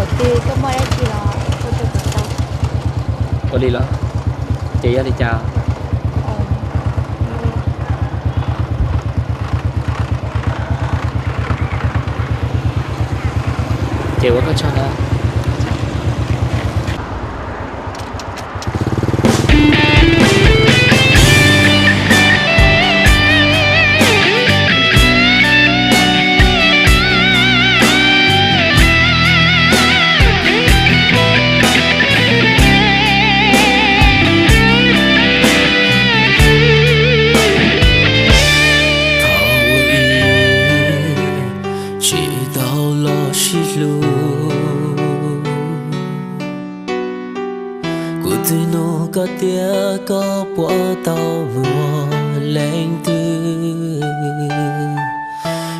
Twb koj muaj dab tsi los ua rau kuv tau. Ua li los? Ces yog li cas? Ces ua koj tsaug na. Tsis tau los sib hlub, kuv twb nug koj tias koj puas tau muaj leej twg,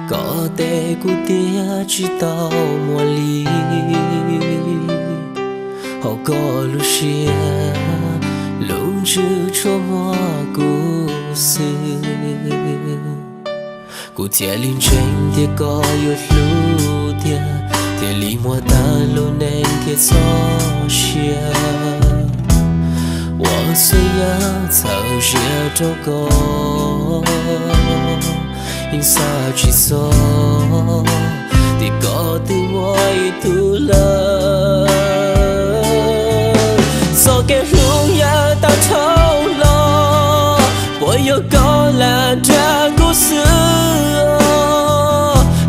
koj teb kuv tias tsis tau muaj li. Hauv koj lub siab, lub ntsws tshuav muaj kuv xwb. Kuv thiaj li ntseeg tias koj yuav hlub tiag, thiaj li muaj tag lub neej thiaj txoj sia. Ua xwb yam txhawb zias rau koj, yeej xav tsis txog tias koj twb muaj ib tug lawm. Txoj kev hlub yav tag dhau los, puas yog koj lam nrhiav kuv xwb?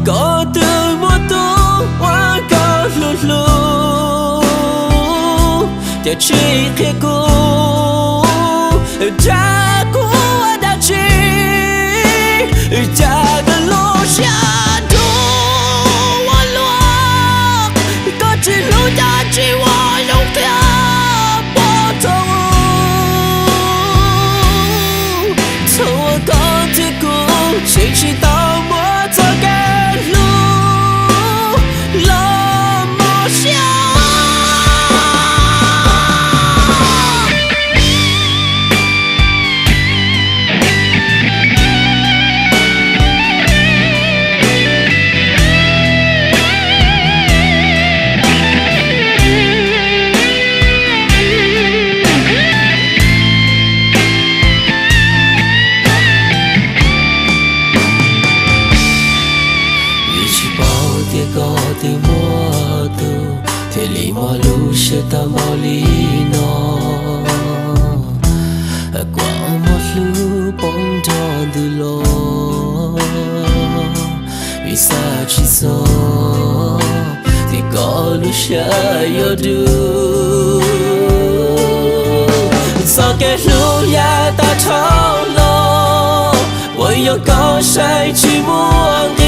Koj twb muaj tus uas koj hlub hlub, cas tsis qhia kuv? Dag kuv ua dab tsi, cas koj lub siab dub ua luaj? Koj tsis hlub cas tsis ua zoo qhia pom txog. Txhua koj thiab kuv tseem tsis tau muaj txoj kev hlub los mob siab. Vim tsis paub tias koj twb muaj tus, thiaj li muaj lub siab tag npaum li no. Kuv mob hlwb poob nrog ntws los, vim xav tsis txog tias koj lub siab yuav dub. Txoj kev hlub yav tag dhau los, puas yog koj saib tsis muaj nqi?